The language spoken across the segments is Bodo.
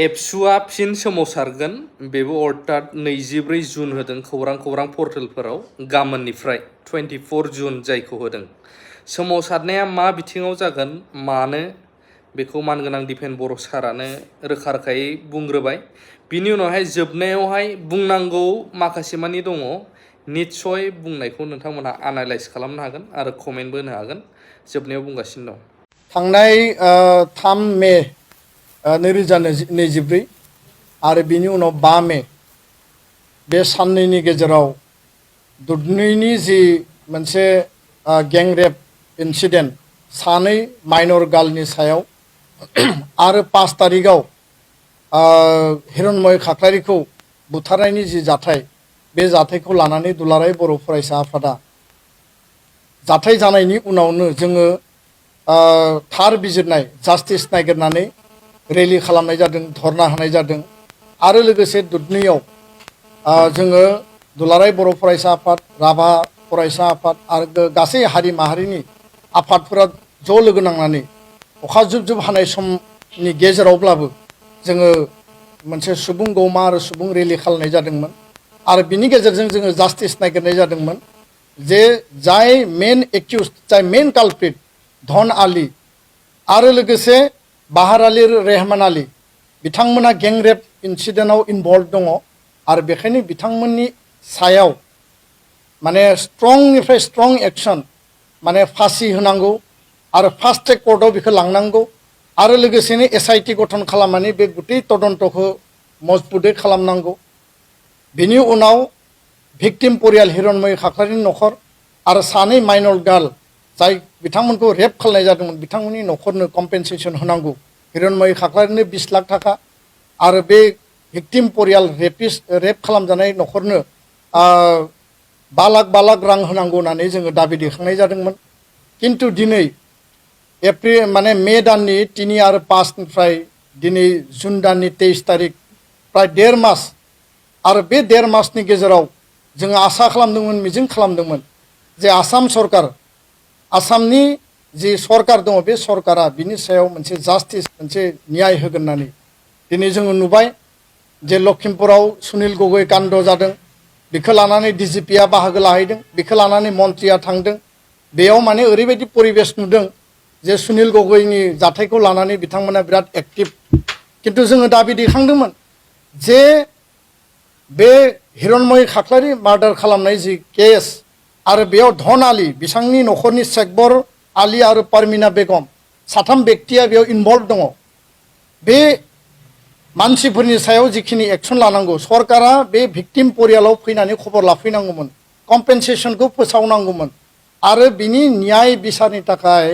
एबसुआ फिन सोमावसारगोन बेबो अर्थात 24 जुन होदों खौरां पर्टेलफोराव गाबोननिफ्राय 24 जुन जायखौ होदों सोमावसारनाया मा बिथिङाव जागोन मानो बेखौ मानगोनां दिफेन बर' सारानो रोखा रोखायै बुंग्रोबाय बिनि उनावहाय जोबनायावहाय बुंनांगौ माखासे मानि दङ निश्चय बुंनायखौ नोंथांमोनहा एनालाइज खालामनो हागोन आरो कमेन्टबो होनो हागोन जोबनायाव बुंगासिनो दं थांनाय 3 मे 2024 आरो बिनि उनाव 5 मे बे साननैनि गेजेराव दुधनैनि जि मोनसे गेंरेप इन्सिडेन्ट सानै माइनर गार्लनि सायाव आरो 5 तारिखआव हिरण्मय खाख्लारिखौ बुथारनायनि जि जाथाय बे जाथायखौ लानानै दुलाराय बर' फरायसा आफादा जाथाय जानायनि उनावनो जोङो थार बिजिरनाय जास्टिस नागिरनानै रेलि खालामनाय जादों धरना होनाय जादों आरो लोगोसे दुधनैयाव जोङो दुलाराय बर' फरायसा आफाद राभा फरायसा आफाद आरो गासै हारि माहारिनि आफादफोरा ज' लोगो नांनानै अखा जुब जुब हानाय समनि गेजेरावब्लाबो जोङो मोनसे सुबुं गौमा आरो सुबुं रेलि खालामनाय जादोंमोन आरो बिनि गेजेरजों जोङो जास्टिस नागिरनाय जादोंमोन जे जाय मेन एक्यूज जाय मेन कालप्रिट धन आली आरो लोगोसे बाहार आली रेहमान आली बिथांमोना गेंरेप इन्सिडेन्टआव इनभल्व दङ आरो बेखायनो बिथांमोननि सायाव माने स्ट्रंनिफ्राय स्ट्रं एक्शन माने फासि होनांगौ आरो फास्ट ट्रेक कर्टआव बेखौ लांनांगौ आरो लोगोसेनो SIT गठन खालामनानै बे गुटै तदन्तखौ मजबुतै खालामनांगौ बिनि उनाव भिक्टिम परियाल हिरण्मय खाख्लारिनि नखर आरो सानै माइनर गार्ल जाय बिथांमोनखौ रेप खालामनाय जादोंमोन बिथांमोननि नखरनो कम्पेनसेसन होनांगौ हिरण्मय खाख्लारिनो 20 लाख थाखा आरो बे भिक्टिम परियाल रेप खालामजानाय नखरनो 5 लाख रां होनांगौ होननानै जोङो दाबि दैखांनाय जादोंमोन किन्तु दिनै एप्रिल माने मे दाननि 3 आरो 5 निफ्राय दिनै जुन दाननि 23 तारिख प्राय 1.5 मास आरो बे 1.5 मासनि गेजेराव जोङो आसा खालामदोंमोन मिजिं खालामदोंमोन जे आसाम सरकार आसामनि जि सरकार दङ बे सरकारा बिनि सायाव मोनसे जास्टिस मोनसे न्याय होगोन होननानै दिनै जोङो नुबाय जे लखिमपुराव सुनील गगৈ काण्ड जादों बेखौ लानानै DGPआ बाहागो लाहैदों बेखौ लानानै मन्थ्रिया थांदों बेयाव माने ओरैबायदि परिबेस नुदों जे सुनील गगैनि जाथायखौ लानानै बिथांमोना बिराद एक्टिभ किन्तु जोङो दाबि दैखांदोंमोन जे बे हिरण्मय खाख्लारि मार्डार खालामनाय जि केस आरो बेयाव धन आली बिथांनि नखरनि शेखबर आली आरो परमिना बेगम 3 व्यक्तिया बेयाव इनभल्व दङ बे मानसिफोरनि सायाव जिखिनि एक्शन लानांगौ सरकारा बे भिक्टिम परियालाव फैनानै खबर लाफैनांगौमोन कम्पेनसेसनखौ फोसावनांगौमोन आरो बिनि न्याय बिसारनि थाखाय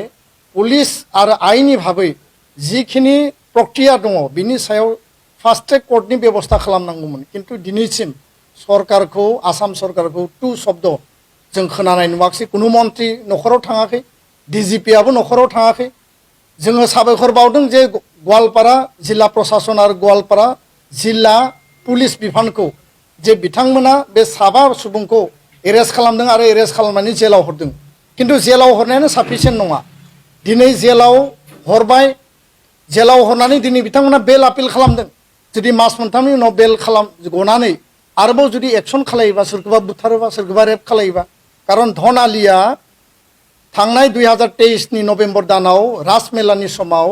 पुलिस आरो आइननि भाबै जिखिनि प्रक्रिया दङ बिनि सायाव फास्ट ट्रेक कर्टनि बेबस्था खालामनांगौमोन किन्तु दिनैसिम सरकारखौ आसाम सरकारखौ 2 शब्द जों खोनानाय नुवाखै कुनु मन्थ्रि नखराव थाङाखै DGPआबो नखराव थाङाखै जोङो साबायखर बावदों जे गवालपारा जिल्ला प्रशासन आरो गवालपारा जिल्ला पुलिस बिफानखौ जे बिथांमोना बे 7 सुबुंखौ एरेस्ट खालामदों आरो एरेस्ट खालामनानै जेलाव हरदों किन्तु जेलाव हरनायानो साफिसियेन्ट नङा दिनै जेलाव हरबाय जेलाव हरनानै दिनै बिथांमोना बेल आपिल खालामदों जुदि मास मोनथामनि उनाव बेल गनानै आरोबाव जुदि एक्शन खालायोबा सोरखौबा बुथारोबा सोरखौबा रेप खालायोबा कारण धन आलीया थांनाय 2023 नि नभेम्बर दानाव राजमेलानि समाव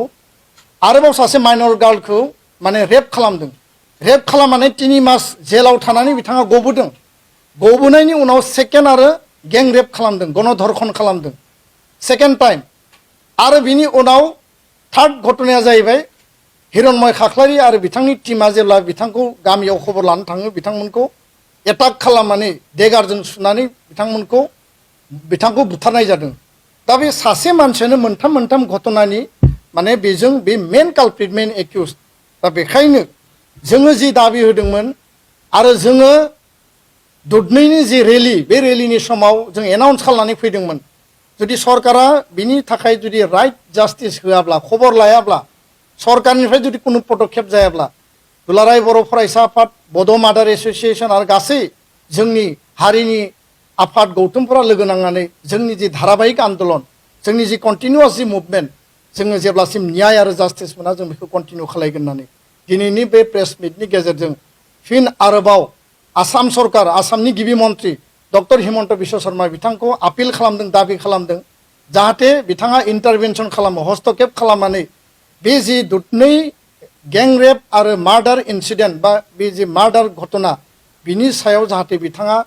आरोबाव सासे माइनर गार्लखौ माने रेप खालामदों रेप खालामनानै 3 मास जेलाव थानानै बिथाङा गबोदों गबोनायनि उनाव सेकेन्ड आरो गें रेप खालामदों गणधर्षण खालामदों सेकेन्ड टाइम आरो बिनि उनाव थार्ड घटनाया जाहैबाय हिरण्मय खाख्लारि आरो बिथांनि टीमा जेब्ला बिथांखौ गामियाव खबर लानो थाङो बिथांमोनखौ एटाक खालामनानै देगारजों सुनानै बिथांखौ बुथारनाय जादों दा बे सासे मानसियानो मोनथाम घटनानि माने बेजों बे मेन कालप्रिट मेन एक्यूज दा बेखायनो जोङो जि दाबि होदोंमोन आरो जोङो दुधनैनि जि रेलि बे रेलिनि समाव जों एनाउन्स खालामनानै फैदोंमोन जुदि सरकारा बिनि थाखाय जुदि राइट जास्टिस होआब्ला खबर लायाब्ला सरकारनिफ्राय जुदि कुनु पदक्षेप जायाब्ला दुलाराय बर' फरायसा आफाद बड' मादार एसोसिएशन आरो गासै जोंनि हारिनि आफाद गौथुमफोरा लोगो नांनानै जोंनि जि धाराबाहिक आन्दोलन जोंनि जि कन्टिनिउआस जि मुभमेन्ट जोङो जेब्लासिम न्याय आरो जास्टिस मोना जों बेखौ कन्टिनिउ खालायगोन होननानै दिनैनि बे प्रेस मिटनि गेजेरजों फिन आरोबाव आसाम सरकार आसामनि गिबि मन्त्रि डक्टर हिमन्त बिश्व शर्मा बिथांखौ आपिल खालामदों दाबि खालामदों जाहाथे बिथाङा इन्टारभेनसन खालामो हस्तक्षेप खालामनानै बे जि दुधनै गैंग रेप आरो मार्डार इन्सिडेन्ट बा बे जि मार्डार घटना बिनि सायाव जाहाथे बिथाङा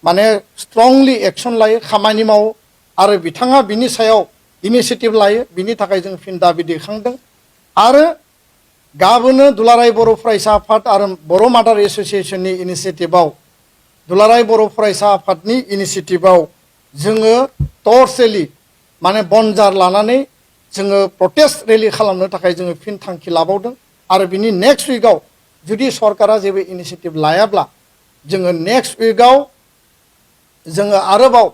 माने स्ट्रंलि एक्सन लायो खामानि मावो आरो बिथाङा बिनि सायाव इनिशिएटिभ लायो बिनि थाखाय जों फिन दाबि दैखांदों आरो गाबोनो दुलाराय बर' फरायसा आफाद आरो बर' मादार एस'सिएशननि इनिशिएटिभआव दुलाराय बर' फरायसा आफादनि इनिशिएटिभआव जोङो टर्च रेलि माने बनजार लानानै जोङो प्रटेस्ट रेलि खालामनो थाखाय जोङो फिन थांखि लाबावदों आरो बिनि नेक्स्ट उइकआव जुदि सरकारा जेबो इनिशिएटिभ लायाब्ला जोङो नेक्स्ट उइकआव जोङो आरोबाव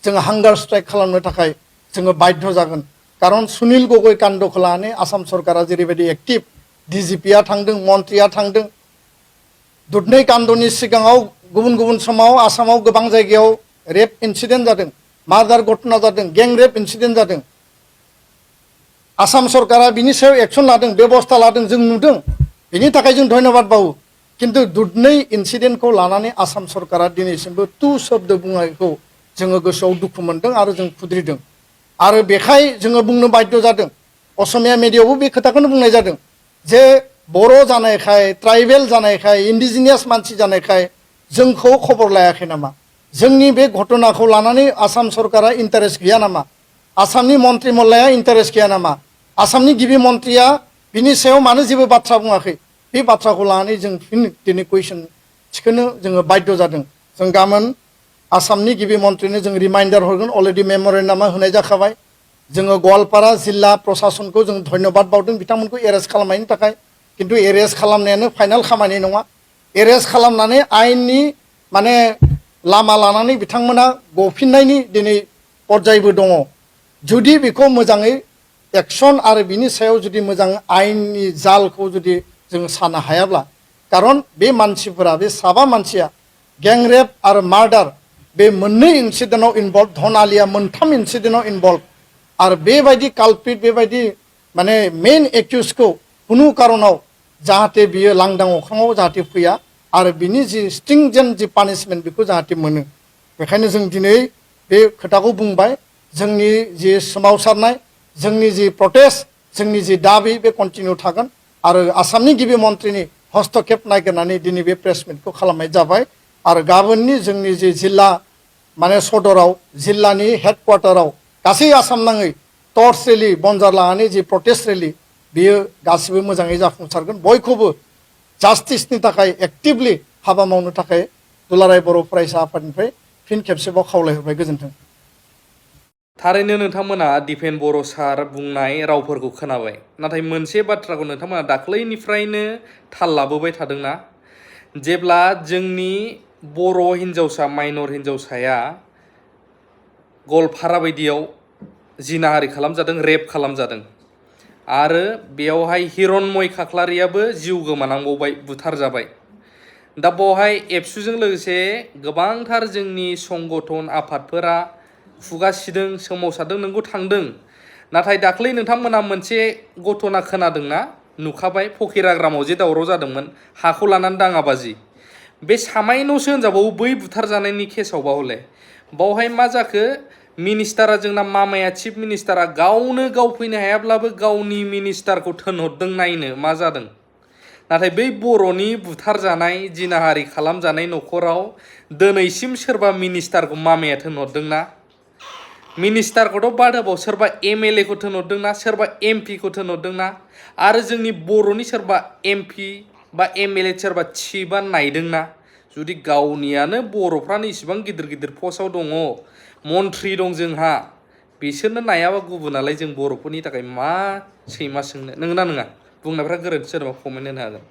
जोङो हांगार स्ट्राइक खालामनो थाखाय जोङो बाध्य जागोन खारन सुनिल गगৈ कान्दखौ लानानै आसाम सरकारा जेरैबायदि एक्टिभ डिजिपिआ थांदों मन्त्रिया थांदों दुधनै कान्दनि सिगाङाव गुबुन गुबुन समाव आसामाव गोबां जायगायाव रेप इन्सिडेन्ट जादों मार्डार घटना जादों गैंग रेप इन्सिडेन्ट जादों आसाम सरकारा बिनि सायाव एक्सन लादों बेबस्था लादों जों नुदों बिनि थाखाय जों धन्यबाद बावो किन्तु दुधनै इन्सिडेन्टखौ लानानै आसाम सरकारा दिनैसिमबो तु शब्द बुंनायखौ जोङो गोसोआव दुखु मोनदों आरो जों खुद्रिदों आरो बेखाय जोङो बुंनो बाध्य जादों असमिया मिडियायावबो बे खोथाखौनो बुंनाय जादों जे बर' जानायखाय ट्राइबेल जानायखाय इन्डिजिनियास मानसि जानायखाय जोंखौ खबर लायाखै नामा जोंनि बे घटनाखौ लानानै आसाम सरकारा इन्टारेस्ट गैया नामा आसामनि मन्त्रि मल्लाया इन्टारेस्ट गैया नामा आसामनि गिबि मन्त्रिया बिनि सायाव मानो जेबो बाथ्रा बुङाखै बे बाथ्राखौ लानानै जों फिन दिनै कुइसन थिखोनो जोङो बाध्य जादों जों गाबोन आसामनि गिबि मन्त्रिनो जों रिमाइन्डार हरगोन अलरेडि मेम'रेन्डामा होनाय जाखाबाय जोङो गवालपारा जिल्ला प्रशासनखौ जों धन्यबाद बावदों बिथांमोनखौ एरेस्ट खालामनायनि थाखाय किन्तु एरेस्ट खालामनायानो फाइनाल खामानि नङा एरेस्ट खालामनानै आयेननि माने लामा लानानै बिथांमोना गफिननायनि दिनै पर्यायबो दङ जुदि बेखौ मोजाङै एक्सन आरो बिनि सायाव जुदि मोजां आयेननि जालखौ जुदि जों सानो हायाब्ला खारन बे मानसिफोरा बे साबा मानसिया गैंग रेप आरो मार्डार बे मोननै इन्सिडेन्टआव इनभल्भ धनालिया मोनथाम इन्सिडेन्टआव इनभल्भ आरो बेबायदि कालप्रिट बेबायदि माने मेन एक्युजखौ कुनु कारनाव जाहाथे बियो लांदां अख्राङाव जाहाथे फैया आरो बिनि जि स्ट्रिंजेन्ट जि पानिशमेन्ट बेखौ जाहाथे मोनो बेखायनो जों दिनै बे खोथाखौ बुंबाय जोंनि जि सोमावसारनाय जोंनि जि प्रटेस्ट जोंनि जि दाबि बे कन्टिनिउ थागोन आरो आसामनि गिबि मन्त्रिनि हस्तक्षेप नागिरनानै दिनै बे प्रेस मिटखौ खालामनाय जाबाय आरो गाबोननि जोंनि जि जिल्ला माने सदराव जिल्लानि हेडक्वार्टाराव गासै आसाम नाङै टर्च रेलि बनजार लानानै जि प्रटेस्ट रेलि बेयो गासिबो मोजाङै जाफुंसारगोन बयखौबो जास्टिसनि थाखाय एक्टिभलि हाबा मावनो थाखाय दुलाराय बर' फरायसा आफादनिफ्राय फिन खेबसेबाव खावलायहरबाय गोजोन्थों थारैनो नोंथांमोना दिपेन बर' सार बुंनाय रावफोरखौ खोनाबाय नाथाय मोनसे बाथ्राखौ नोंथांमोना दाख्लैनिफ्रायनो थाल लाबोबाय थादोंना जेब्ला जोंनि बर' हिन्जावसा माइनर हिन्जावसाया गवालपारा बायदियाव जिनाहारि खालामजादों रेप खालामजादों आरो बेयावहाय हिरणमय खाख्लारियाबो जिउ गोमानांबावबाय बुथारजाबाय दा बेवहाय एबसुजों लोगोसे गोबांथार जोंनि संगठन आफादफोरा खुगा सिदों सोमावसारदों नोंगौ थांदों नाथाय दाख्लै नोंथांमोना मोनसे घटना खोनादोंना नुखाबाय फकिराग्रामाव जे दावराव जादोंमोन हाखौ लानानै दाङाबाजि बे सामायनोसो होनजाबावो बै बुथारजानायनि केसावबा हले बावहाय मा जाखो मिनिस्टारा जोंना मामाया चिफ मिनिस्टारा गावनो गाव फैनो हायाब्लाबो गावनि मिनिस्टारखौ थिनहरदों नायनो मा जादों नाथाय बै बर'नि बुथारजानाय जिनाहारि खालामजानाय न'खराव दिनैसिम सोरबा मिनिस्टारखौ मामाया थिनहरदोंना मिनिस्टारखौथ' बाद होबाव सोरबा एमएलए खौ थिनहरदोंना सोरबा एमपि खौ थिनहरदोंना आरो जोंनि बर'नि सोरबा एमपि बा एमएलए सोरबा चिफआ नायदोंना जुदि गावनियानो बर'फ्रानो इसिबां गिदिर गिदिर पस्टआव दङ मन्त्रि दं जोंहा बिसोरनो नायाबा गुबुनालाय जों बर'फोरनि थाखाय मा सैमा सोंनो नंगौना नङा बुंनायफ्रा गोरोन्थि सोरबा कमेन्ट होनो हागोन